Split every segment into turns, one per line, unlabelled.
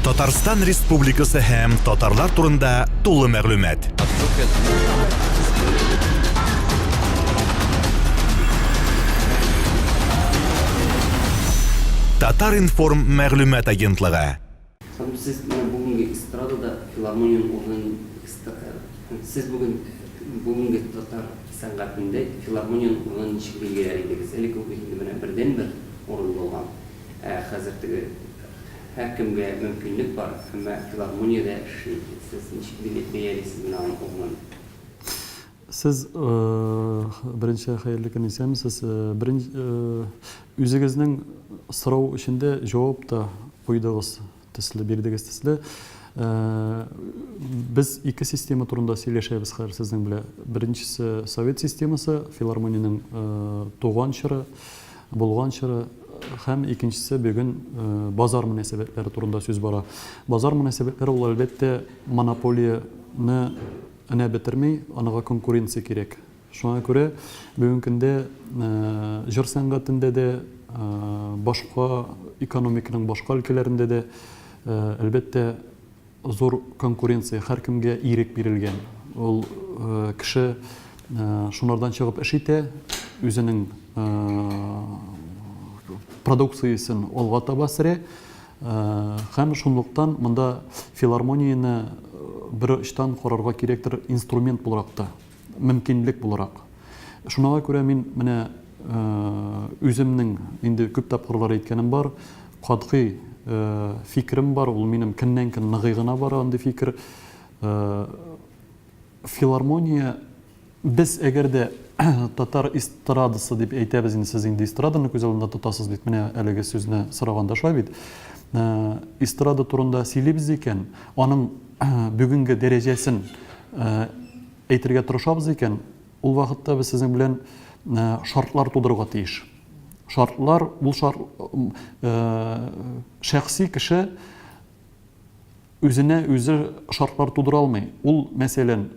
Татарстан Республикасы һәм татарлар турында тулы мәгълүмат. Татар-информ мәгълүмат агентлыгы.
Һәм сез менә бүгенге эстрадада филармониянең урынын Сез бүген бүгенге татар сәнгатендә филармониянең урынын ничек билгеләр идегез? Элек ул бит инде менә бердәнбер урын булган. Ә хәзер теге һәркемгә мөмкинлек бар, әмма филармония дә эшли. Сез ничек бәялисез менә аның урынын?
Сез беренче хәерле көн, исәнмесез. Үзегезнең сорау эчендә җавап та куйдыгыз төсле, бирдегез төсле. Без ике система турында сөйләшәбез хәзер сезнең белән. Беренчесе совет системасы, филармониянең туган чоры, булган чоры һәм икенчесе бүген базар мөнәсәбәтләре турында сүз бара. Базар мөнәсәбәтләре ул әлбәттә монополияне Энә бетерми, анага конкуренция кирәк. Шуңа күрә бүгенге көндә җыр сәнгатендә дә, башка экономиканың башка өлкәләрендә дә, әлбәттә, зур конкуренция, һәркемгә ирек бирелгән. Ул кеше шунардан чыгып эш итә, үзенең продукциясен алга таба сөрә. Һәм шунлыктан монда филармонияне бер очтан карарга кирәктер инструмент буларак та, мөмкинлек буларак. Шунага күрә мин менә үземнең инде күп тапкырлар әйткәнем бар, катгый фикерем бар, ул минем көннән-көн ныгый гына бара андый фикер. Филармония без әгәр дә татар эстрадасы дип әйтәбез инде, сез инде эстраданы күз алдында тотасыз бит, менә әлеге сүзне сораганда шулай бит. Эстрада турында сөйлибез икән, аның бүгенге дәрәҗәсен әйтергә тырышабыз икән, ул вакытта без сезнең белән шартлар тудырырга тиеш. Шартлар, ул шарт шәхси кеше Үзенә үзе шартлар тудыра алмый. Ул, мәсәлән,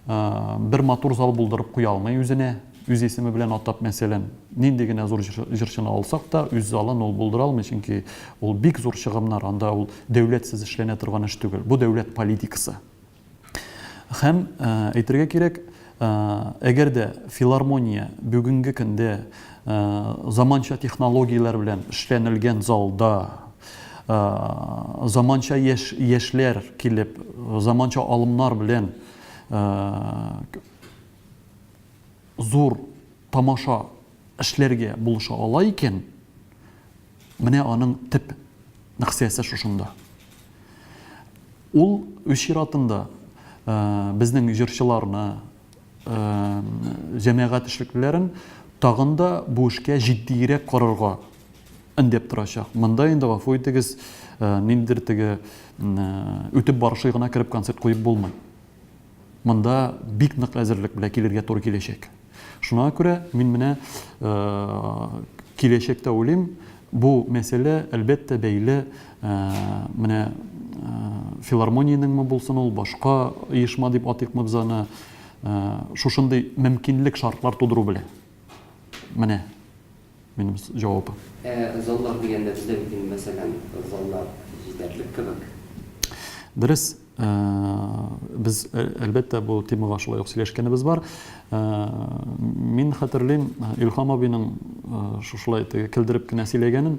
бер матур зал булдырып куя алмый үзенә, үз исеме белән атап, мәсәлән, нинди генә зур җырчыны алсак та, үз залын ул булдыра алмый, чөнки ул бик зур чыгымнар, анда ул дәүләтсез эшләнә торган эш түгел. Бу дәүләт политикасы. Һәм әйтергә кирәк, әгәр дә филармония бүгенге көндә заманча технологияләр белән эшләнелгән залда заманча яшь, яшьләр килеп, заманча алымнар белән зур тамаша эшләргә булыша ала икән, менә аның төп нәкъсәсе шушында. Ул үз чиратында безнең җырчыларны, җәмәгать эшлеклеләрен тагын да бу эшкә җитдиерәк карарга өндәп торачак. Монда инде, гафу итегез, ниндидер теге үтеп барышлый гына кереп концерт куеп булмый. Монда бик нык әзерлек белән килергә туры киләчәк. Шуңа күрә мин менә киләчәктә уйлыйм, бу мәсьәлә, әлбәттә, бәйле менә филармониянеңме булсын ул, башка оешма дип атыйкмы без аны, шушындый мөмкинлек, шартлар тудыру белән. Менә. Минем җавабым.
Ә заллар дигәндә, бездә бит инде, мәсәлән, заллар җитәрлек кебек.
Дөрес, без, әлбәттә, бу темага шулай ук сөйләшкәнебез бар. Мин хәтерлим, Илһам абыйның шушылай теге көлдереп кенә сөйләгәнен,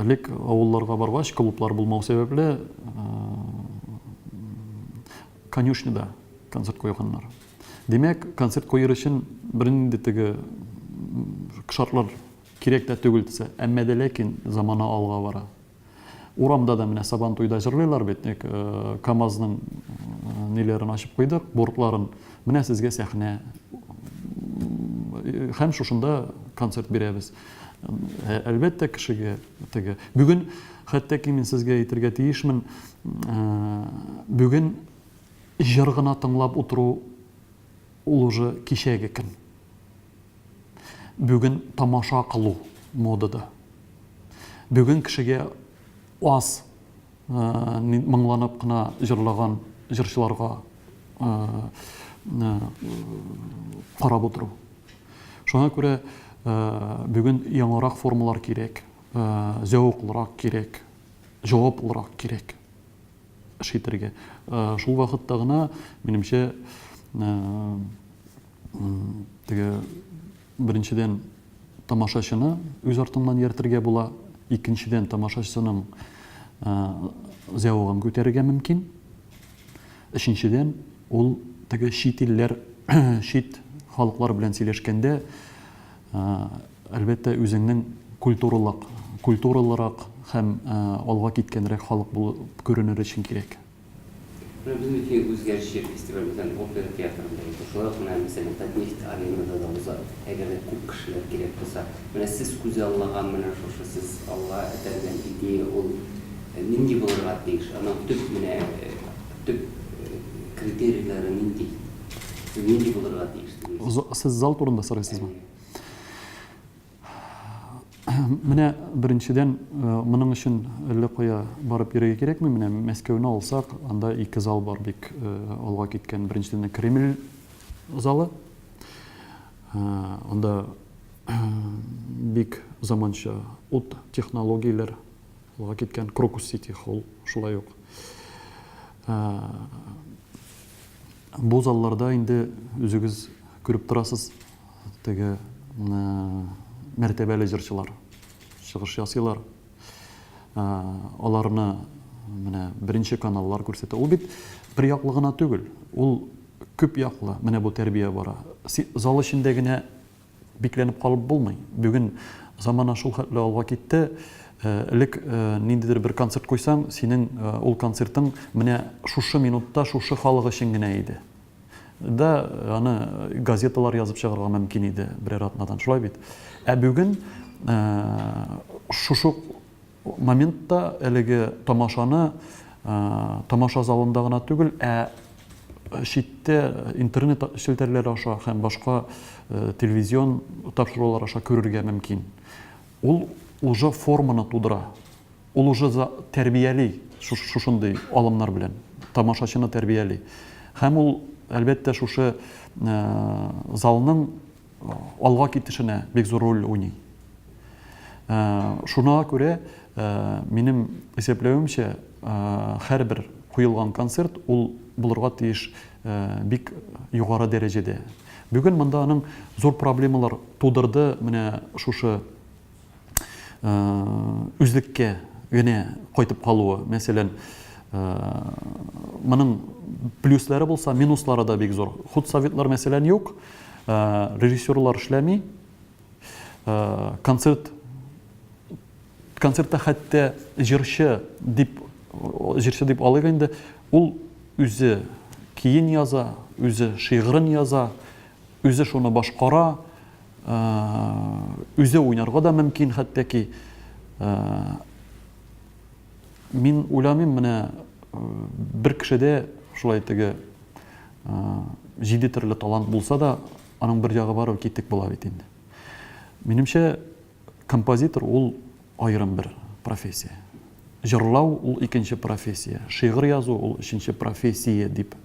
элек авылларга баргач, клублар булмау сәбәпле, конюшняда концерт куйганнар. Димәк, концерт куер өчен бернинди теге шартлар кирәк тә түгел дисә, әмма дә ләкин замана алга бара. Урамда да менә Сабан туйда җырлыйлар бит, ник э, КАМАЗның э, ниләрен ачып куйдык, бортларын. Менә сезгә сәхнә. Һәм шушында концерт бирәбез. Э, әлбәттә, кешегә теге. Бүген хәтта ки мин сезгә әйтергә тиешмен, бүген Җыр гына тыңлап утыру ул уже кичәге көн. Бүген тамаша кылу модада. Бүген кешегә аз моңланып кына җырлаган җырчыларга карап утыру. Шуңа күрә бүген яңарак формалар кирәк, зәвыклырак кирәк. җаваплырак кирәк эш итәргә. Шул вакытта гына, минемчә, теге беренчедән тамашачыны үз артыңнан ияртергә була, икенчедән тамашачының зәвыгын күтәрергә мөмкин. Өченчедән, ул теге чит илләр, чит халыклар белән сөйләшкәндә, әлбәттә, үзеңнең культуралык, культуралырак һәм алга киткәнрәк халык булып күренер өчен кирәк.
Менә безнең бит инде Үзгәреш җир фестивале, мәсәлән, опера театрында уза. Шулай ук менә, мәсәлән, Татнефть Аренада да уза, әгәр дә күп кешеләр кирәк булса. Менә сез күзаллаган, менә шушы сез алга этәргән идея ул нинди булырга тиеш? Аның төп менә төп критерийлары нинди? Нинди булырга тиеш дип уйлыйсыз?
Сез зал турында сорыйсызмы? Менә беренчедән, моның өчен әллә кая барып йөрергә кирәкми. Менә Мәскәүне алсак, анда ике зал бар бик алга киткән. Беренчедән Кремль залы. Анда бик заманча ут технологияләр алга киткән. Крокус Сити Холл шулай ук. Бу залларда инде үзегез күреп торасыз, теге мәртәбәле җырчылар чыгыш ясыйлар. Аларны менә беренче каналлар күрсәтә. Ул бит бер яклы гына түгел, ул күп яклы. Менә бу тәрбия бара. Зал эчендә генә бикләнеп калып булмый. Бүген замана шул хәтле алга китте. Элек ниндидер бер концерт куйсаң, синең ул концертың менә шушы минутта шушы халык өчен генә иде. Да, аны газеталар язып чыгарга мөмкин иде берәр атнадан, шулай бит. Ә бүген шушы моментта әлеге тамашаны тамаша залында гына түгел, ә читтә интернет челтәрләре аша һәм башка телевизион тапшырулар аша күрергә мөмкин. Ул уже форманы тудыра. Ул уже тәрбияли шушындый алымнар белән, тамашачыны тәрбияли. Һәм ул, әлбәттә, шушы залның алга китешенә бик зур роль уйный. Шуңа күрә, минем исәпләвемчә, һәрбер куелган концерт ул булырга тиеш бик югары дәрәҗәдә. Бүген монда аның зур проблемалар тудырды менә шушы үзлеккә генә кайтып калуы. Мәсәлән, моның плюслары булса, минуслары да бик зур. Худсоветлар, мәсәлән, юк, режиссерлар эшләми, концерт концертта хәтта җырчы дип җырчы дип алыйк инде, ул үзе киен яза, үзе шигырен яза, үзе шуны башкара, Үзе уйнарга да мөмкин хәтта ки. Мин уйламыйм, менә бер кешедә шулай теге җиде төрле талант булса да, аның бер ягы барыбер китек була бит инде. Минемчә, композитор ул аерым бер профессия. Җырлау ул икенче профессия, шигырь язу ул өченче профессия дип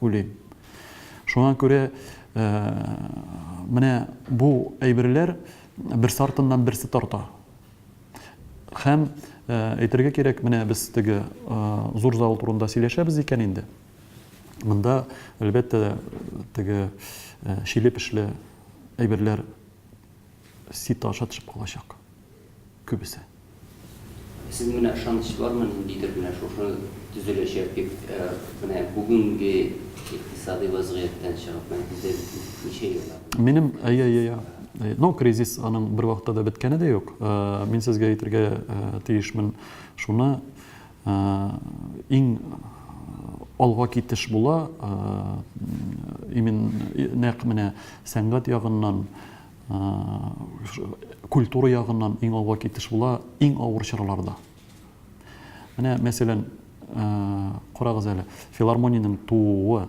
уйлыйм. Шуңа күрә менә бу әйберләр берсе артыннан берсе тарта. Һәм әйтергә кирәк, менә без теге зур зал турында сөйләшәбез икән инде. Монда, әлбәттә, теге чиле-пешле әйберләр сито аша төшеп калачак. Күбесе.
Сез менә ышаныч бармы ниндидер менә шушы төзеләчәк дип, менә бүгенге икътисадый вазгыятьтән чыгып, менә бездә бит ничә еллар буе.
Минем, әйе, әйе, әйе. Ну, кризис аның бервакытта да беткәне дә юк. Мин сезгә әйтергә тиешмен шуны, иң алга китеш була, именно нәкъ менә сәнгать ягыннан, культура ягыннан иң алга китеш була иң авыр чорларда. Менә, мәсәлән, карагыз әле, филармониянең тууы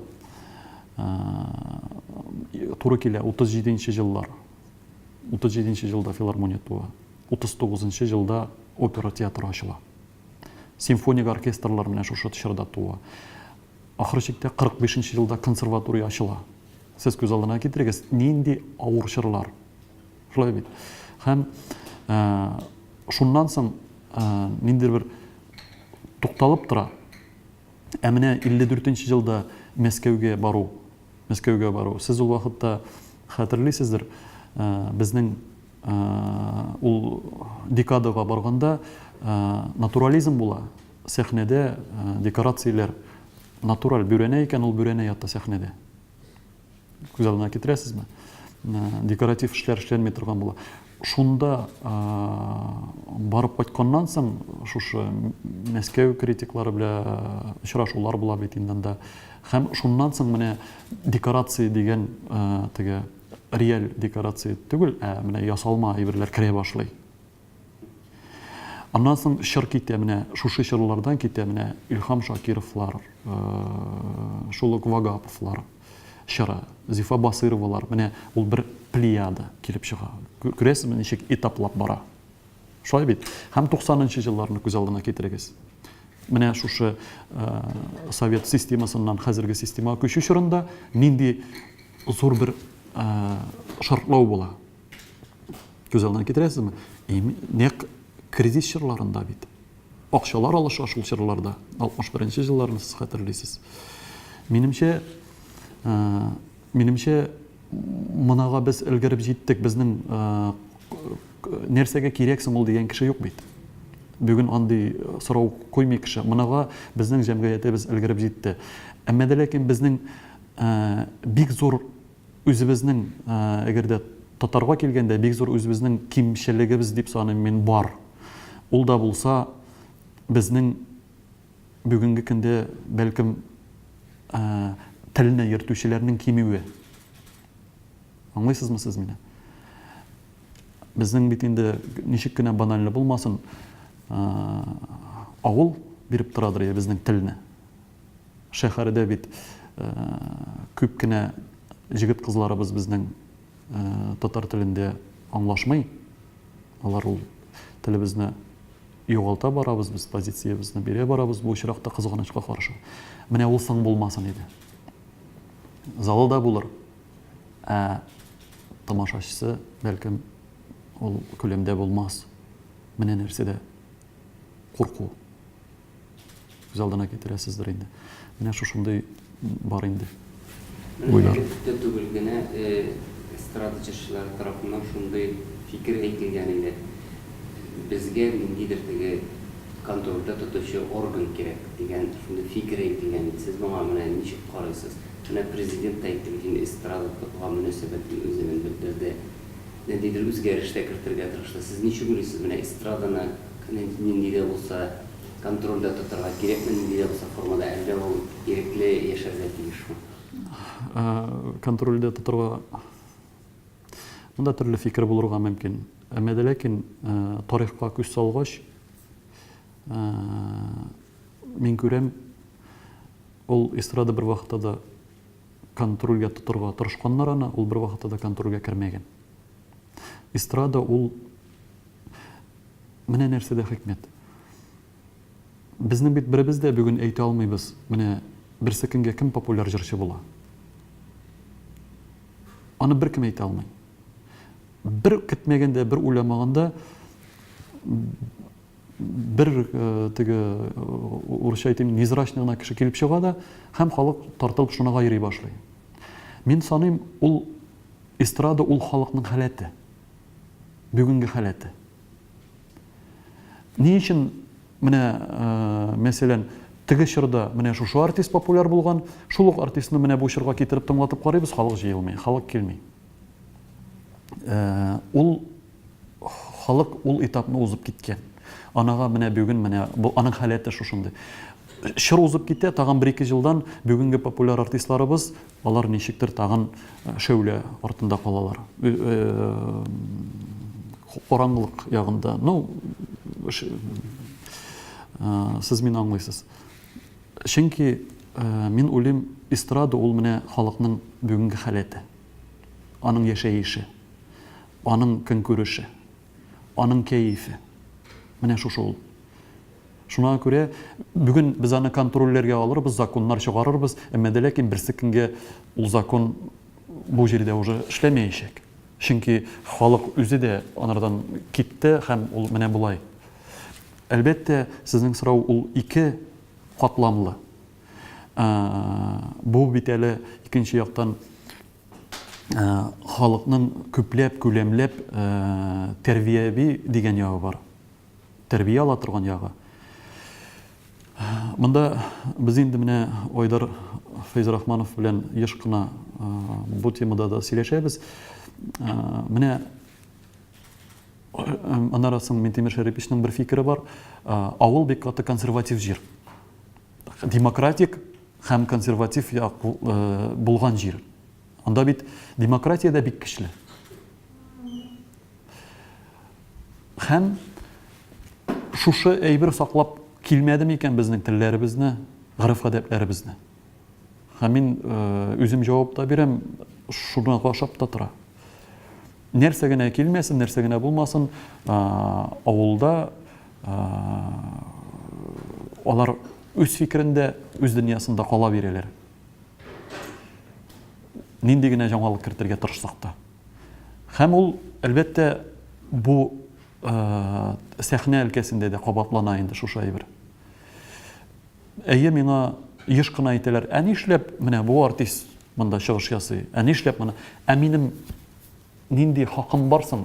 туры килә 37 нче еллар. 37 нче елда филармония туа. 39 нчы елда опера театры ачыла. Симфоник оркестрлар менә шушы чорда туа. Ахыр чиктә 45 нче елда консерватория ачыла. Сез күз алдына китерегез, нинди авыр чорлар. Шулай бит. Һәм шуннан соң ниндидер бер тукталып тора. Ә менә 54 нче елда Мәскәүгә бару, Мәскәүгә бару. Сез ул вакытта хәтерлисездер, безнең ул декадага барганда натурализм була. Сәхнәдә декорацияләр натураль бүрәнә икән, ул бүрәнә ята сәхнәдә. Күз алдына китерәсезме? Декоратив эшләр эшләнми торган була. Шунда барып кайтканнан соң, шушы Мәскәү критиклары белән очрашулар була бит инде анда. Һәм шуннан соң менә декорация дигән теге реаль декорация түгел, ә менә ясалма әйберләр керә башлый. Аннан соң чор китә, менә шушы чорлардан китә менә Илһам Шакировлар, шул ук Вагаповлар чоры, Зифа Басыровалар, менә ул бер плеяда килеп чыга. Күрәсезме, ничек этаплап бара. Шулай бит? Һәм 90 нчы елларны күз алдына китерегез. Менә шушы совет системасыннан хәзерге системага күчү чорында нинди зур бер шартлау була. Күз алдына китерәсезме? Нәкъ кризис чорларында бит. Акчалар алыша шул чорларда. 61 нче елларны сез хәтерлисез. Минемчә, минемчә, монага без өлгереп җиттек. Безнең нәрсәгә кирәк соң ул дигән кеше юк бит. Бүген андый сорау куймый кеше. Монага безнең җәмгыятебез өлгереп җитте. Әмма дә ләкин безнең бик зур Үзебезнең, әгәр дә татарга килгәндә, бик зур үзебезнең кимчелегебез дип саныйм мин, бар. Ул да булса, безнең бүгенге көндә, бәлкем, телне йөртүчеләрнең кимүе. Аңлыйсызмы сез мине? Безнең бит инде ничек кенә банальле булмасын, авыл биреп торадыр я безнең телне. Шәһәрдә бит күп кенә җегет-кызларыбыз безнең татар телендә аңлашмый. Алар ул телебезне югалта барабыз, без позициябезне бирә барабыз бу очракта кызганычка каршы. Менә ул соң булмасын иде. Залы да булыр, ә тамашачысы, бәлкем, ул күләмдә булмас. Менә нәрсәдә курку. Күз алдына китерәсездер инде. Менә шушындый бар инде уйлар.
Менә әле күптән түгел генә эстрада җырчылары тарафыннан шундый фикер әйтелгән иде, безгә ниндидер теге контрольдә тотучы орган кирәк дигән шундый фикер әйтелгән иде. Сез моңа менә ничек карыйсыз? Менә Президент та әйтте бит инде, эстрадага мөнәсәбәтен үзенең белдерде. Ниндидер үзгәреш тә кертергә тырышты. Сез ничек уйлыйсыз, менә эстраданы нинди дә булса контрольдә тотарга кирәкме, нинди дә булса формада, әллә ул ирекле яшәргә тиешме?
Контрольдә тотарга монда төрле фикер булырга мөмкин. Әмма дә ләкин тарихка күз салгач, мин күрәм, ул эстрада бер вакытта да контрольгә тотырга тырышканнар аны, ул бервакытта да контрольгә кермәгән. Эстрада ул менә нәрсәдә хикмәт. Безнең бит беребез дә бүген әйтә алмыйбыз, менә берсе көнгә кем популяр җырчы була. Аны беркем әйтә алмый. Бер көтмәгәндә, бер уйламаганда бер теге урысча әйтим, незрачный гына кеше килеп чыга да, һәм халык тартылып шунага йөри башлый. Мин саныйм, ул эстрада ул халыкның халәте. Бүгенге халәте. Ни өчен менә, мәсәлән, теге чорда менә шушы артист популяр булган, шул ук артистны менә бу чорга китереп тыңлатып карыйбыз, халык җыелмый, халык килми. Ул Халык ул этапны узып киткән. Анага менә бүген менә бу аның халәте шушындый. Чор узып китә, тагын бер-ике елдан бүгенге популяр артистларыбыз, алар ничектер тагын шәүлә артында калалар. Караңгылык ягында. Ну, сез мине аңлыйсыз. Чөнки мин уйлыйм, эстрада ул менә халыкның бүгенге халәте. Аның яшәеше. Аның көнкүреше, аның кәефе. Менә шушы ул. Шуңа күрә бүген без аны контрольләргә алырбыз, законнар чыгарырбыз, әмма дә ләкин берсе көнгә ул закон бу җирдә уже эшләмәячәк. Чөнки халык үзе дә анардан китте һәм ул менә болай. Әлбәттә, сезнең сорау ул ике катламлы. Бу бит әле икенче яктан халыкның күпләп, күләмләп тәрбияви дигән ягы бар. Тәрбия ала торган ягы. Монда без инде менә Айдар Фәйзрахманов белән еш кына бу темада да сөйләшәбез. Менә аннары соң Минтимер Шәриповичның бер фикере бар. Авыл бик каты консерватив җир. Демократик һәм консерватив як булган җир. Анда бит демократия дә бик көчле. Һәм шушы әйбер саклап килмәде микән безнең телләребезне, гореф-гадәтләребезне? Һәм мин үзем җавап та бирәм, шуны ошап та тора. Нәрсә генә килмәсен, нәрсә генә булмасын, авылда алар үз фикерендә, үз дөньясында кала бирәләр. Нинди генә яңалык кертергә тырышсак та. Һәм ул, әлбәттә, бу сәхнә өлкәсендә дә кабатлана инде шушы әйбер. Әйе, миңа еш кына әйтәләр, ә нишләп менә бу артист монда чыгыш ясый, ә нишләп моны, ә минем нинди хакым бар соң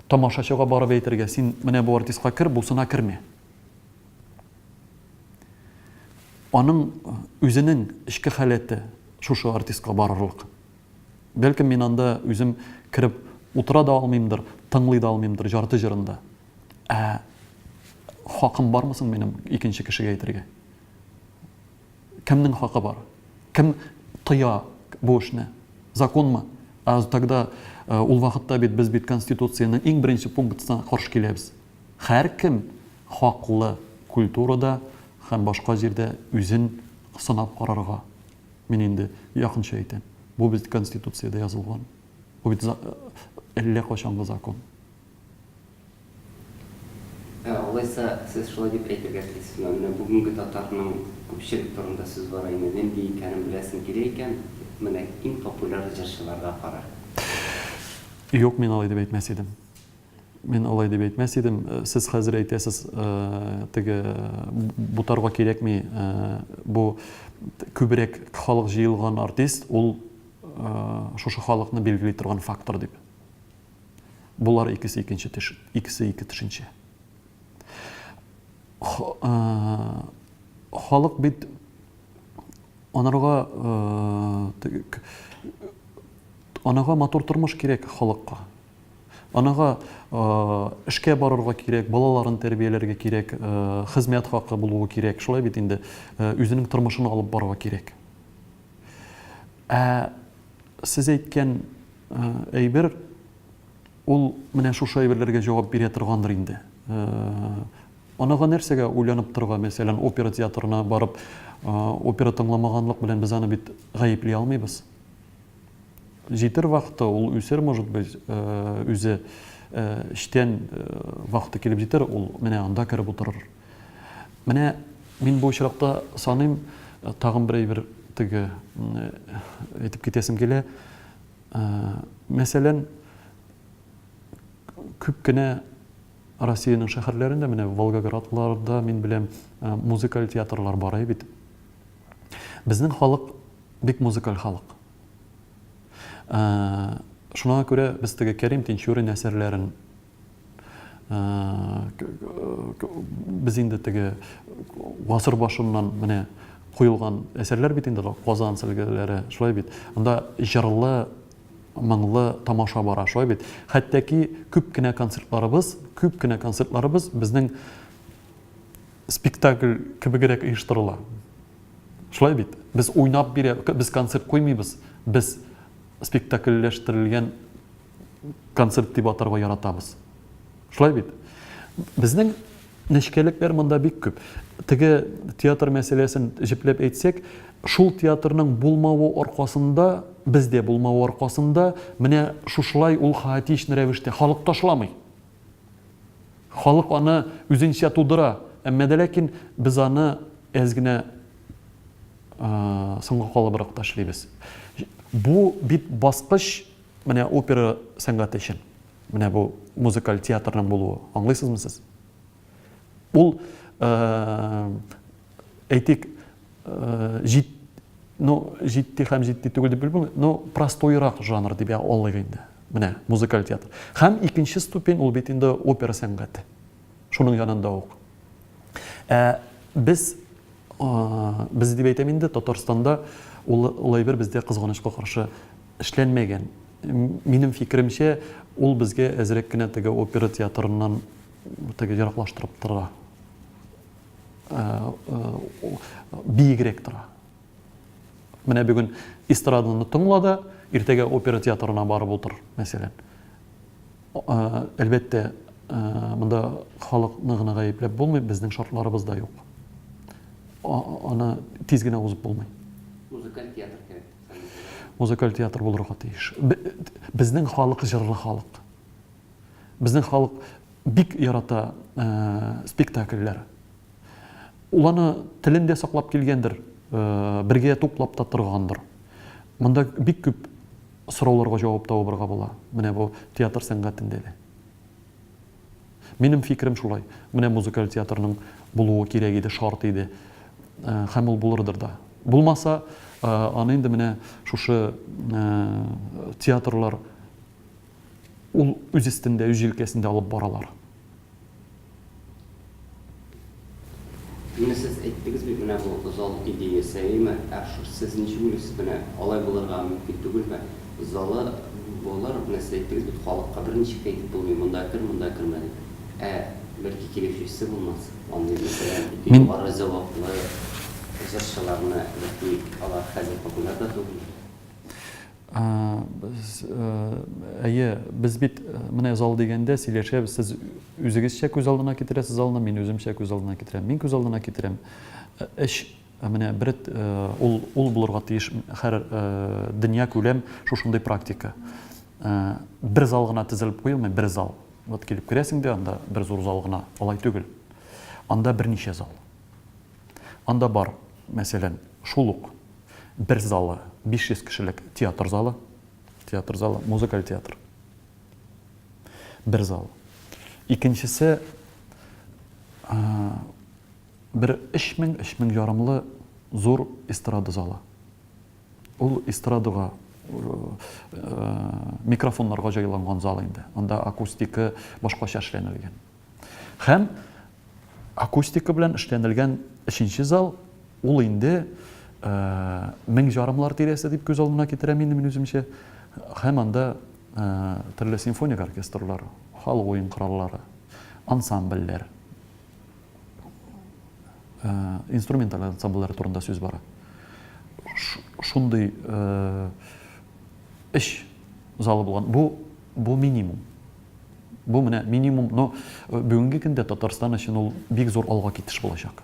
тамашачыга барып әйтергә, син менә бу артистка кер, бусына кермә. Аның үзенең эчке халәте шушы артистка барырлык. Бәлкем мин анда үзем кереп утыра да алмыймдыр, тыңлый да алмыймдыр жарты җырын да. Ә хакым бармы соң минем икенче кешегә әйтергә? Кемнең хакы бар? Кем тыя бу эшне? Законмы? Ә тогда э, ул вакытта бит без бит Конституциянең иң беренче пунктына каршы киләбез. Һәркем хаклы культурада һәм башка җирдә үзен сынап карарга. Мин инде якынча әйтәм. Бу бит Конституциядә язылган. Бу бит әллә кайчангы закон.
Ә алайса, сез шулай дип әйтергә телисезме? Менә бүгенге татарның күпчелек турында сүз бара инде, нинди икәнен беләсең килә икән, менә иң популяр җырчыларга кара.
Юк, мин алай дип әйтмәс идем. Мин алай дип әйтмәс идем. Сез хәзер әйтәсез, теге бутарга кирәкми, бу күбрәк халык җыелган артист, ул шушы халыкны билгели торган фактор дип. Болар икесе икенче төш, икесе ике төшенчә. Халык бит анарга анага матур тормыш кирәк халыкка. Анага эшкә барырга кирәк, балаларын тәрбияләргә кирәк, хезмәт хакы булуы кирәк. Шулай бит инде, үзенең тормышын алып барырга кирәк. Ә сез әйткән әйбер ул менә шушы әйберләргә җавап бирә торгандыр инде. Анага нәрсәгә уйланып торырга, мәсәлән, опера театрына барып, опера тыңламаганлык белән без аны бит гаепли алмыйбыз. Җитер вакыты, ул үсер, может быть, үзе эчтән вакыты килеп җитер, ул менә анда кереп утырыр. Менә мин бу очракта саныйм, тагын бер әйбер теге әйтеп китәсем килә. Мәсәлән, күп кенә Россиянең шәһәрләрендә, менә Волгоградларда, мин беләм, музыкаль театрлар бар бит. Безнең халык бик музыкаль халык. Шуңа күрә без теге Кәрим Тинчурин әсәрләрен без инде теге гасыр башыннан менә куелган әсәрләр бит инде Казан сөлгеләре, шулай бит. Анда җырлы, моңлы тамаша бара, шулай бит. Хәтта ки күп кенә концертларыбыз, күп кенә концертларыбыз безнең спектакль кебегрәк оештырыла. Шулай бит. Без уйнап бирә, без концерт куймыйбыз. Без спектакльләштерелгән концерт дип атарга яратабыз. Шулай бит. Безнең нечкәлекләр монда бик күп. Теге театр мәсьәләсен җепләп әйтсәк, шул театрның булмавы аркасында, бездә булмавы аркасында, менә шушылай ул хаотичный рәвештә халык ташламый. Халык аны үзенчә тудыра, әмма дә ләкин без аны әз генә соңга калыбрак та эшлибез. Бу бит баскыч менә опера сәнгате өчен. Менә бу музыкаль театрның булуы. Аңлыйсызмы сез? Ул, әйтик, җит, ну, җитди һәм җитди түгел дип белмим, но простойрак жанр дип алыйк инде. Менә музыкаль театр. Һәм икенче ступень ул бит инде опера сәнгате. Шуның янында ук. Ә без без дип әйтәм инде, Татарстанда ул ул әйбер бездә кызганычка каршы эшләнмәгән. Минем фикеремчә, ул безгә әзрәк кенә теге опера театрыннан теге ераклаштырып тора. Биегрәк тора. Менә бүген эстраданы тыңла да, иртәгә опера театрына барып утыр, мәсәлән. Әлбәттә, монда халыкны гына гаепләп булмый, безнең шартларыбыз да юк. Аны тиз генә узып булмый.
Музыкаль театр кирәк.
Музыкаль театр булырга тиеш. Безнең халык җырлы халык. Безнең халык бик ярата спектакльләр. Ул аны телен дә саклап килгәндер, бергә туплап та торгандыр. Монда бик күп сорауларга җавап табырга була, менә бу театр сәнгатендә дә. Минем фикерем шулай. Менә музыкаль театрның булуы кирәк иде, шарт иде. Һәм ул булырдыр да. Булмаса, аны инде менә шушы театрлар ул үз өстендә, үз җилкәсендә алып баралар.
Менә сез әйттегез бит, менә бу зал идеясе, әйеме? Ә сез ничек уйлыйсыз, менә алай булырга мөмкин түгелме? Залы булыр, менә сез әйттегез бит, халыкка берничек тә әйтеп булмый, монда кер, монда кермә дип. Ә бәлки килүчесе булмас, андый, мәсәлән, югары зәвыклы җырчыларны, бәлки алар хәзер популяр да түгел.
Без, әйе, без бит менә зал дигәндә сөйләшәбез, сез үзегезчә күз алдына китерәсез залны, мин үземчә күз алдына китерәм. Мин күз алдына китерәм. Эш менә бер ул ул булырга тиеш һәр дөнья күләм шушындый практика. Бер зал гына тезелеп куелмый, бер зал. Вот килеп керәсең дә анда бер зур зал гына, алай түгел. Анда берничә зал. Анда бар, мәсәлән, шул ук бер залы, 500 кешелек театр залы, театр залы, музыкаль театр. Бер зал. Икенчесе бер 3000, 3000 ярымлы зур эстрада залы. Ул эстрадага микрофоннарга җайланган зал инде. Анда акустика башкача эшләнелгән. Һәм акустика белән эшләнелгән өченче зал, ул инде мең жарымлар тирәсе дип күз алдына китерәм инде мин үземчә. Һәм анда төрле симфоник оркестрлар, халык уен кораллары, ансамбльләр, инструменталь ансамбльләр турында сүз бара. Шундый эш залы булган. Бу, бу минимум. Бу менә минимум, но э, бүгенге көндә Татарстан өчен ул бик зур алга китеш булачак.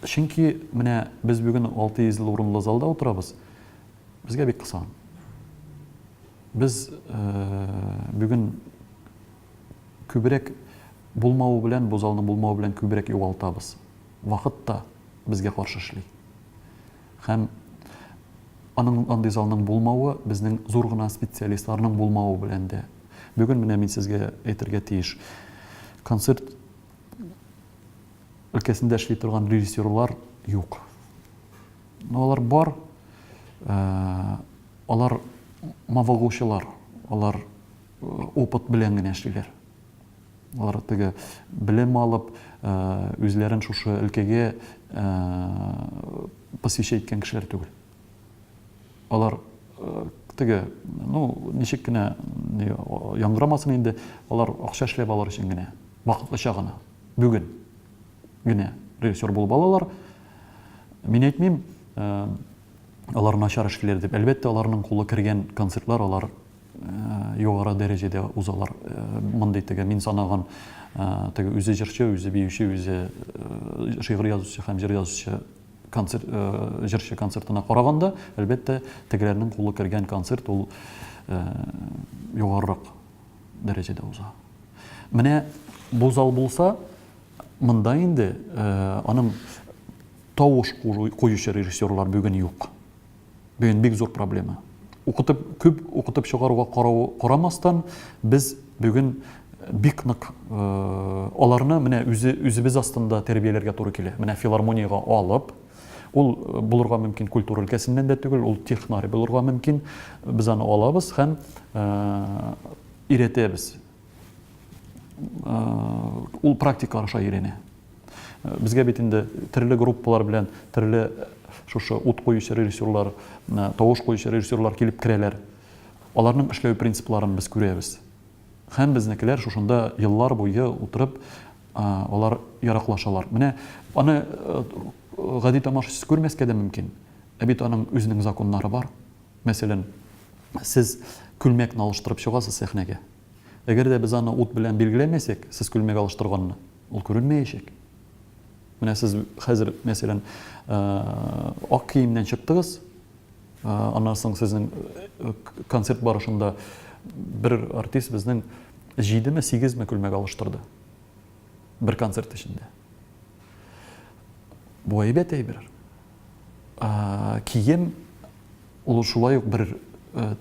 Чөнки менә без бүген 600 урынлы залда утырабыз. Безгә бик кысан. Без э, бүген күбрәк булмавы белән, бу залның булмавы белән күбрәк югалтабыз. Вакыт та безгә каршы эшли. Һәм аның андый залның булмавы безнең зур гына специалистларның булмавы белән дә. Бүген менә мин сезгә әйтергә тиеш. Концерт өлкәсендә эшли торган режиссерлар юк. Но алар бар. Э, алар мавыгучылар, алар э, опыт белән генә эшлиләр. Алар теге белем алып, үзләрен шушы өлкәгә посвящать иткән кешеләр түгел. Алар теге, ну, ничек кенә яңгырамасын инде, алар акча эшләп алыр өчен генә, вакытлыча гына, бүген генә режиссер булып алалар. Мин әйтмим, алар начар эшлиләр дип. Әлбәттә, аларның кулы кергән концертлар, алар югары дәрәҗәдә узалар. Мондый теге мин санаган теге үзе җырчы, үзе биюче, үзе шигырь язучы һәм җыр язучы концерт җырчы концертына караганда, әлбәттә, тегеләрнең кулы кергән концерт ул югарырак дәрәҗәдә уза. Менә бу зал булса, монда инде аның тавыш куючы режиссерлар бүген юк. Бүген бик зур проблема. Укытып, күп укытып чыгаруга карау, карамастан, без бүген бик нык аларны менә үзе үзебез астында тәрбияләргә туры килә. Менә филармониягә алып, ул булырга мөмкин культура өлкәсеннән дә түгел, ул технарь булырга мөмкин. Без аны алабыз һәм өйрәтәбез. Ул практика аша өйрәнә. Безгә бит инде төрле группалар белән төрле шушы ут куючы режиссерлар, тавыш куючы режиссерлар килеп керәләр. Аларның эшләү принципларын без күрәбез. Һәм безнекеләр шушында еллар буе утырып, алар яраклашалар. Менә аны гади тамашачысы күрмәскә дә мөмкин. Ә бит аның үзенең законнары бар. Мәсәлән, сез күлмәкне алыштырып чыгасыз сәхнәгә. Әгәр дә без аны ут белән билгеләмәсәк, сез күлмәк алыштырганны, ул күренмәячәк. Менә сез хәзер, мәсәлән, ак киемнән чыктыгыз, аннан соң сезнең концерт барышында бер артист безнең җидеме, сигезме күлмәк алыштырды. Бер концерт эчендә. Бу әйбәт әйбер. Кием ул шулай ук бер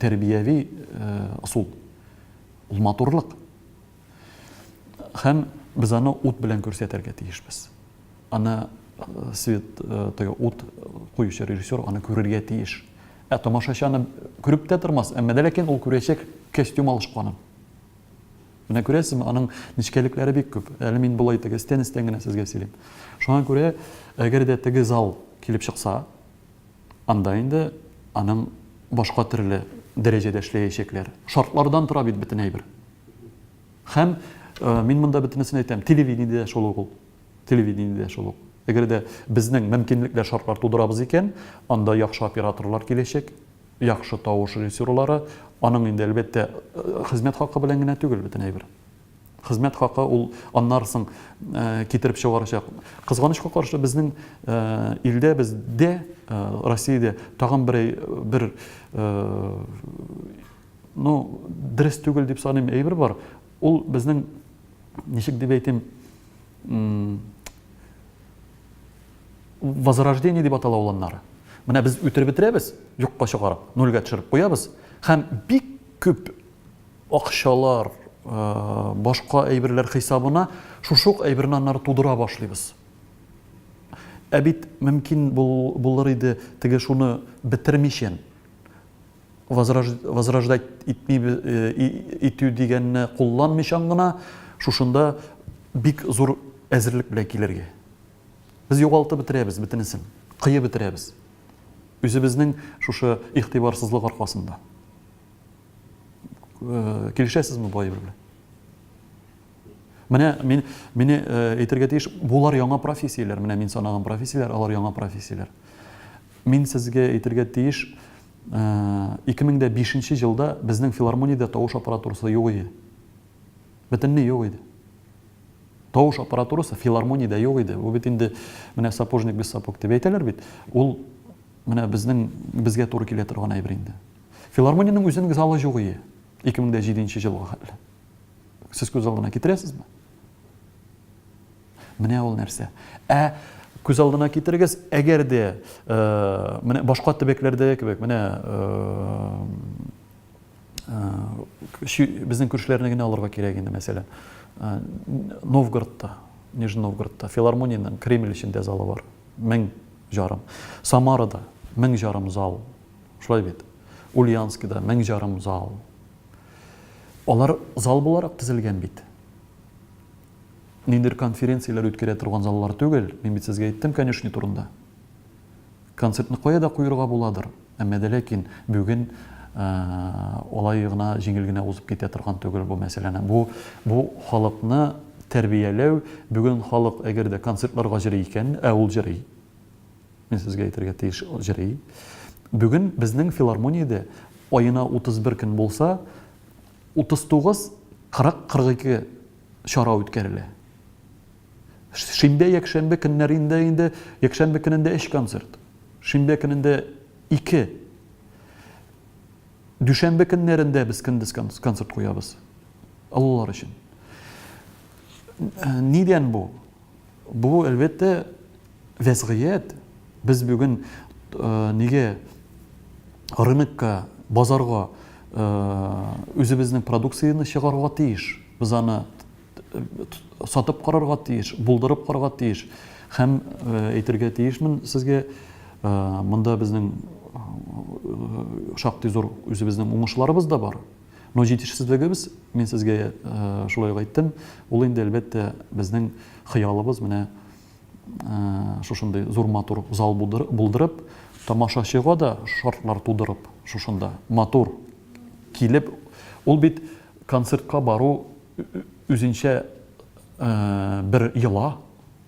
тәрбияви ысул. Ул матурлык. Һәм без аны ут белән күрсәтергә тиешбез. Аны свет, теге ут куючы режиссер аны күрергә тиеш. Ә тамашачы аны күреп тә тормас, әмма дә ләкин ул күрәчәк костюм алышканын. Менә күрәсезме, аның нечкәлекләре бик күп. Әле мин болай теге өстән-өстән генә сезгә сөйлим. Шуңа күрә, әгәр дә теге зал килеп чыкса, анда инде аның башка төрле дәрәҗәдә эшләячәкләр. Шартлардан тора бит бөтен әйбер. Һәм мин монда бөтенесен әйтәм, телевидениедә дә шул ук ул. Телевидениедә дә шул ук. Әгәр дә безнең мөмкинлекләр, шартлар тудырабыз икән, анда яхшы операторлар киләчәк, яхшы тавыш режиссерлары, аның инде, әлбәттә, хезмәт хакы белән генә түгел бөтен әйбер. Хезмәт хакы ул аннары соң китереп чыгарачак. Кызганычка каршы, безнең илдә, бездә, Россиядә тагын бер, бер ну, дөрес түгел дип саныйм әйбер бар. Ул безнең, ничек дип әйтим, возрождение дип атала ул аннары. Менә без үтереп бетерәбез, юкка чыгарып, нульгә төшереп куябыз һәм бик күп акчалар, башка әйберләр хисабына шушы ук әйберне аннары тудыра башлыйбыз. Ә бит мөмкин булыр иде теге шуны бетермичән возрождать итми итү дигәнне кулланмыйчан гына шушында бик зур әзерлек белән килергә. Без югалтып бетерәбез бөтенесен, кыеп бетерәбез. Үзебезнең шушы игътибарсызлык аркасында. Килешәсезме бу әйбер белән? Менә мин мине әйтергә тиеш, булар яңа профессияләр, менә мин санаган профессияләр, алар яңа профессияләр. Мин сезгә әйтергә тиеш, 2005 елда безнең филармониядә тавыш аппаратурасы юк иде. Бөтенләй юк иде. Тавыш аппаратурасы филармониядә юк иде. Бу бит инде менә сапожник без сапог дип әйтәләр бит. Ул менә безнең безгә туры килә торган әйбер инде. Филармониянең үзенең залы юк иде 2007 елга хәтле. Сез күз алдына китерәсезме? Менә ул нәрсә. Ә күз алдына китерегез, әгәр дә э, менә башка төбәкләрдә кебек, менә э, э, безнең күршеләрне генә алырга кирәк инде, мәсәлән, Новгородта, Нижний Новгородта филармониянең Кремль эчендә залы бар. 1500. Самарада 1500 зал. Шулай бит. Ульяновскида 1500 зал. Алар зал буларак төзелгән бит. Ниндидер конференцияләр үткәрә торган заллар түгел. Мин бит сезгә әйттем конюшни турында. Концертны кая да куерга буладыр, әмма дә ләкин бүген алай гына җиңел генә узып китә торган түгел бу мәсьәләне. Бу бу халыкны тәрбияләү, бүген халык әгәр дә концертларга җыри икән, ә ул җыри, Мин сезгә әйтергә тиеш, җыри. Бүген безнең филармониядә аена 31 көн булса, 39, 40, 42 чара үткәрелә. Шимбә, якшәмбе көннәрендә инде, якшәмбе көнендә 3 концерт, шимбә көнендә 2. Дүшәмбе көннәрендә без көндез концерт куябыз. Олылар өчен. Нидән бу? Бу, әлбәттә, вәзгыять. Без бүген нигә рынокка, базарга үзебезнең продукцияне чыгарырга тиеш. Без аны сатып карарга тиеш, булдырып карарга тиеш. Һәм әйтергә тиешмен сезгә, монда безнең шактый зур үзебезнең уңышларыбыз да бар. Но җитешсезлегебез, мин сезгә шулай ук әйттем, ул инде, әлбәттә, безнең хыялыбыз менә шушындый зур матур зал булдырып, тамашачыга да шартлар тудырып, шушында матур килеп, ул бит концертка бару үзенчә бер йола,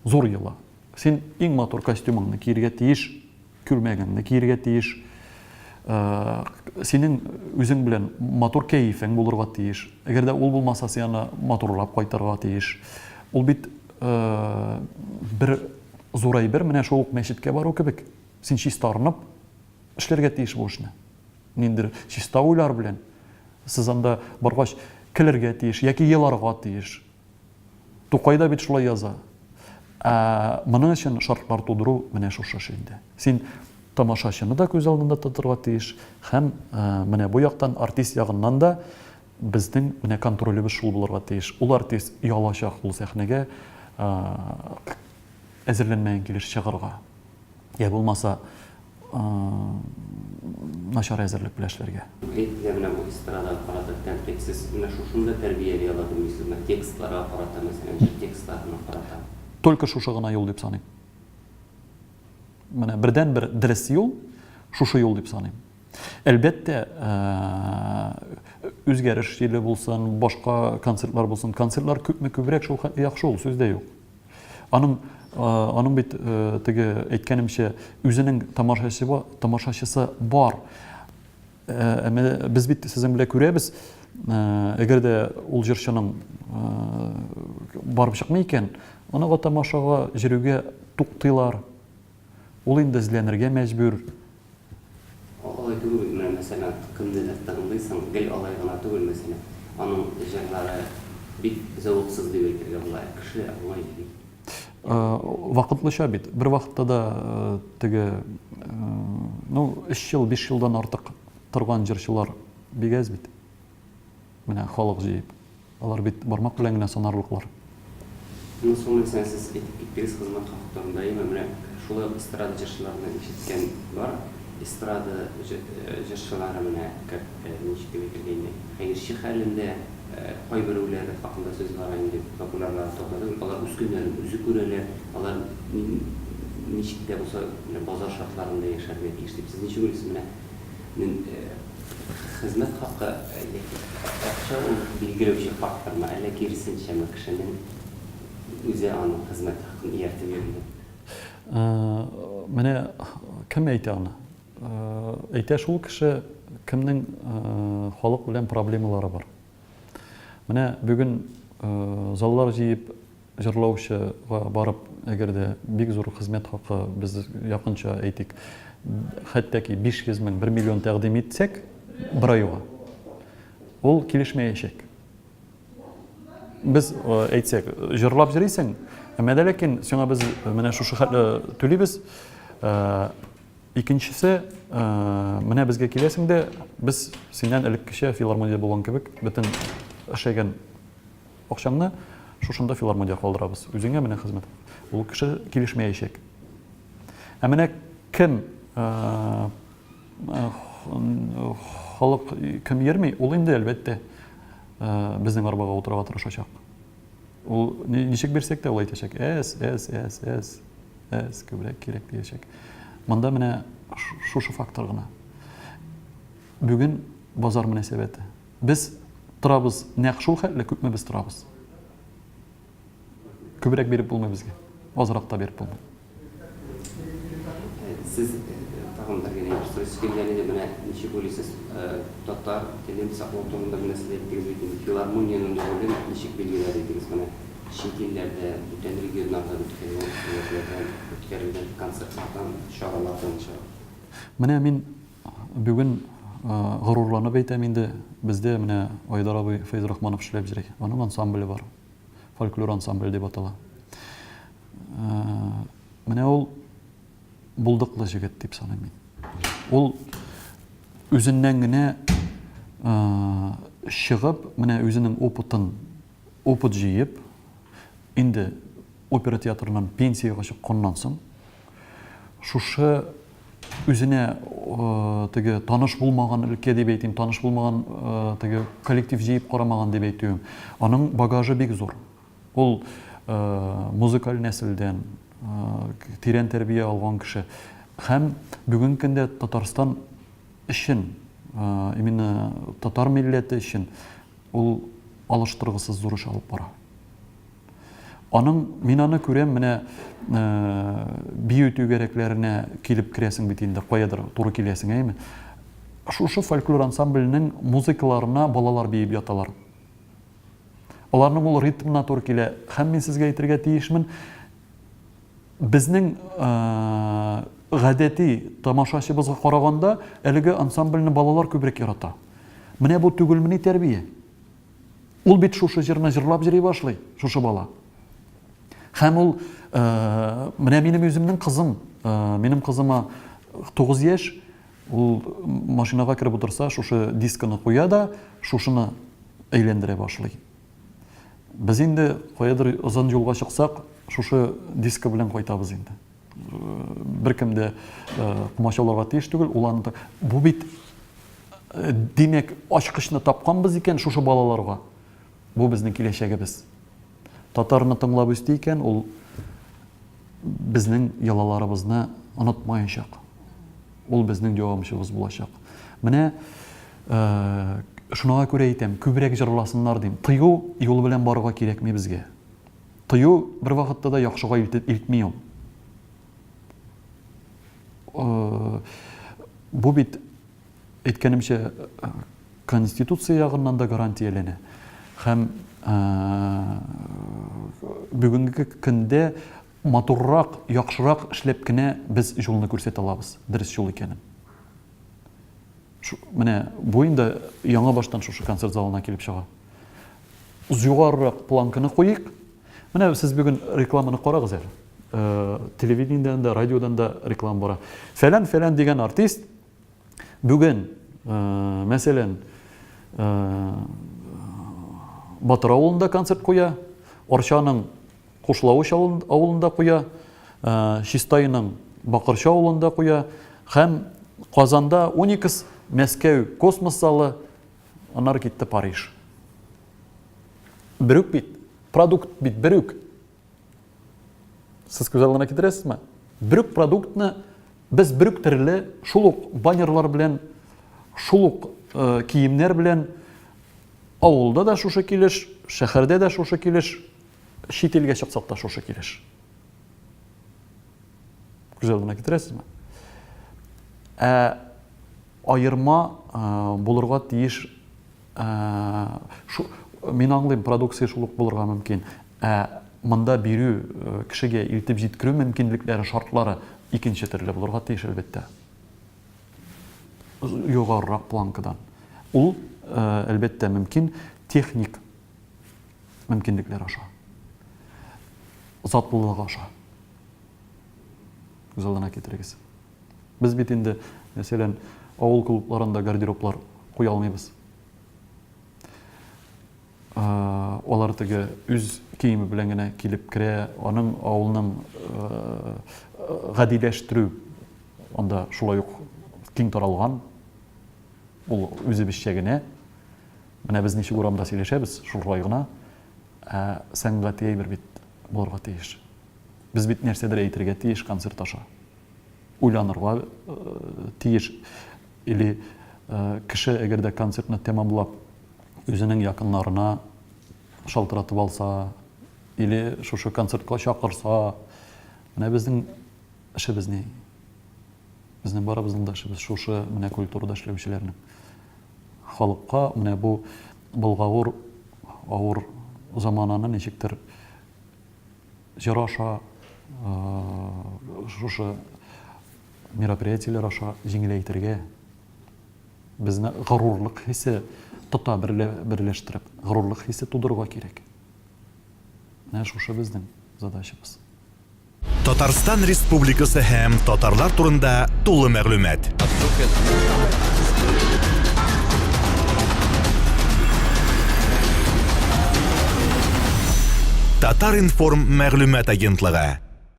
зур йола. Син иң матур костюмыңны киергә тиеш, күлмәгеңне киергә тиеш. Синең үзең белән матур кәефең булырга тиеш. Әгәр дә ул булмаса, син аны матурлап кайтырга тиеш. Ул бит бер зур әйбер, менә шул ук мәчеткә бару кебек. Син чистарынып эшләргә тиеш бу эшне. Ниндидер чиста уйлар белән. Сез анда баргач көлергә тиеш яки еларга тиеш. Тукай да бит шулай яза. Ә моның өчен шартлар тудыру менә шушы эш инде. Син тамашачыны да күз алдында тотырга тиеш һәм менә бу яктан артист ягыннан да безнең менә контролебез шул булырга тиеш. Ул артист оялачак ул сәхнәгә әзерләнмәгән килеш чыгарга. Я булмаса, начар әзерлек белән эшләргә.
Әйтегез, менә бу эстрадага карата тәнкыйть, сез менә шушында тәрбияли ала белмисезме, текстларга карата, мәсәлән, җыр текстларына карата?
Только шушы гына юл дип саныйм. Менә бердәнбер дөрес юл шушы юл дип саныйм. Әлбәттә, үзгәреш җиле булсын, башка концертлар булсын. Концертлар күпме күбрәк, шул хәтле яхшы ул, сүз дә юк. Аның аның бит теге әйткәнемчә үзенең тамашачысы тамашачысы бар. Әмма без бит сезнең белән күрәбез, әгәр дә ул җырчының барып чыкмый икән, аны тамашага йөрүгә туктыйлар. Ул инде эзләнергә мәҗбүр.
Алай түгел бит, менә мәсәлән, кемнедер тыңлыйсың, гел алай гына түгел, мәсәлән, аның җырлары бик зәвыксыз дип әйтергә була, ә кеше аңа йөри.
Вакытлыча бит. Бер вакытта да теге, ну, өч ел, биш елдан артык торган җырчылар бик әз бит. Менә халык җыеп. Алар бит бармак белән генә санарлыклар.
Ну, соң мәсәлән, сез әйтеп киттегез хезмәт хакы турында, әйеме? Менә шулай ук эстрада җырчыларыннан ишеткән бар. Эстрада җырчылары менә как, ничек дип әйтергә инде, хәерче хәлендә, кайберәүләре хакында сүз бара инде, популярлары турында түгел, алар үз көннәрен үзе күрәләр, алар ничек тә булса менә базар шартларында яшәргә тиеш дип. Сез ничек уйлыйсыз, менә Хезмәт хакы яки акча ул билгеләүче фактормы, әллә киресенчәме, кешенең үзе аның хезмәт хакын ияртеп йөриме?
Менә кем әйтә аны? Әйтә шул кеше, кемнең халык белән проблемалары бар. Менә бүген заллар җыеп Җырлаучыга барып, әгәр дә бик зур хезмәт хакы, без якынча әйтик, хәтта ки 500 мең, 1 миллион тәкъдим итсәк бер айга, ул килешмәячәк. Без әйтсәк, җырлап йөрисең, әмма дә ләкин сиңа без менә шушы хәтле түлибез. Икенчесе, менә безгә киләсең дә, без синнән элеккечә филармониядә булган кебек, бөтен эшләгән Акчаңны шушында филармониягә калдырабыз. Үзеңә менә хезмәт. Ул кеше килешмәячәк. Ә менә кем халык кем йөрми, ул инде әлбәттә безнең арбага утырырга тырышачак. Ул ничек бирсәк тә ул әйтәчәк, әз, әз, әз, әз, әз, күбрәк кирәк диячәк. Монда менә шушы фактор гына. Бүген базар мөнәсәбәте. Без торабыз нәкъ шул хәтле, күпме без торабыз. Күбрәк биреп булмый безгә. Азрак та биреп булмый.
Сез тагын бер генә әйбер сорыйсы килгән иде. Менә ничек уйлыйсыз, татар телен саклау турында менә сез әйттегез бит инде, филармониянең ролен ничек билгеләр идегез? Менә чит илләрдә, бүтән регионнарда үткәрелгән, төбәкләрдән үткәрелгән концертлардан, чаралардан чыгып.
Менә мин Бүген горурланып әйтәм инде, бездә менә Айдар абый Фәйзрахманов эшләп йөри. Аның ансамбле бар. Фольклор ансамбле дип атала. Менә ул булдыклы җегет дип саныйм мин. Ул үзеннән генә чыгып, менә үзенең опытын опыт җыеп, инде опера театрыннан пенсиягә чыкканнан соң, шушы үзенә теге таныш булмаган өлкә дип әйтим, таныш булмаган теге коллектив җыеп карамаган дип әйтүем. Аның багажы бик зур. Ул музыкаль нәселдән, тирән тәрбия алган кеше. Һәм бүгенге көндә Татарстан өчен, именно татар милләте өчен ул алыштыргысыз зур эш алып бара. Аның, мин аны күрәм, менә бию түгәрәкләренә килеп керәсең бит инде, каядыр туры киләсең, әйеме? Шушы фольклор ансамбльнең музыкаларына балалар биеп яталар. Аларның ул ритмына туры килә. Һәм мин сезгә әйтергә тиешмен, безнең гадәти тамашачыбызга караганда, әлеге ансамбльне балалар күбрәк ярата. Менә бу түгелмени тәрбия? Ул бит шушы җырны җырлап йөри башлый, шушы бала. Һәм ул, менә минем үземнең кызым, минем кызыма 9 яшь, ул машинага кереп утырса, шушы дисканы куя да, шушыны әйләндерә башлый. Без инде каядыр озын юлга чыксак, шушы диска белән кайтабыз инде. Беркем дә комачауларга тиеш түгел, ул аны Бу бит димәк, ачкычны тапканбыз икән шушы балаларга. Бу безнең киләчәгебез. Татарны тыңлап үсте икән, ул безнең йолаларыбызны онытмаячак. Ул безнең дәвамчыбыз булачак. Менә шуңа күрә әйтәм, күбрәк җырласыннар дим. Тыю юлы белән барырга кирәкми безгә. Тыю бервакытта да яхшыга илтми ул. Бу бит, әйткәнемчә, Конституция ягыннан да гарантияләнә. Һәм бүгенге көндә матуррак, яхшырак эшләп кенә без юлны күрсәтә алабыз, дөрес юл икәнен. Менә бу инде яңа баштан шушы концерт залына килеп чыга. Югарырак планканы куйыйк. Менә сез бүген рекламаны карагыз әле. Э, телевидениедән дә, радиодан да реклама бара. Фәлән-фәлән дигән артист бүген, э, мәсәлән, э, Батыр авылында концерт куя, Арчаның Кушлавыч авылында куя, Чистайның Бакырчы авылында куя һәм Казанда Уникс, Мәскәү космос залы, аннары китте Париж. Берүк бит, продукт бит берүк. Сез күз алдына китерәсезме? Берүк продуктны без берүк төрле шул ук баннерлар белән, шул ук э, киемнәр белән авылда да шушы килеш, шәһәрдә дә шушы килеш, чит илгә чыксак та шушы килеш. Күз алдына китерәсезме? Ә аерма э, булырга тиеш э, шу, мин аңлыйм, продукция шул ук булырга мөмкин. Ә монда бирү, э, кешегә илтеп җиткерү мөмкинлекләре, шартлары икенче төрле булырга тиеш, әлбәттә. Югарырак планкадан. Ул, әлбәттә, мөмкин техник мөмкинлекләр аша. Затлылык аша. Күз алдына китерегез. Без бит инде, мәсәлән, авыл клубларында гардероблар куя алмыйбыз. Алар теге үз киеме белән генә килеп керә, аның авылның гадиләштерү анда шулай ук киң таралган. Ул үзебезчә генә. Менә без ничек урамда сөйләшәбез, шулай гына. Ә сәнгати әйбер бит булырга тиеш. Без бит нәрсәдер әйтергә тиеш концерт аша. Уйланырга э, тиеш. Или э, кеше әгәр дә концертны тәмамлап үзенең якыннарына шалтыратып алса, или шушы концертка чакырса, менә безнең эшебез ни? Безнең барыбызның да эшебез шушы менә культурада эшләүчеләрнең. Халыкка менә бу болгавыр авыр замананы ничектер җыр аша, шушы мероприятиеләр аша җиңеләйтергә, безне горурлык хисе тота берләштереп, горурлык хисе тудырырга кирәк. Менә шушы безнең задачабыз.
Татарстан Республикасы һәм татарлар турында тулы мәгълүмат. Татар-информ мәгълүмат агентлыгы.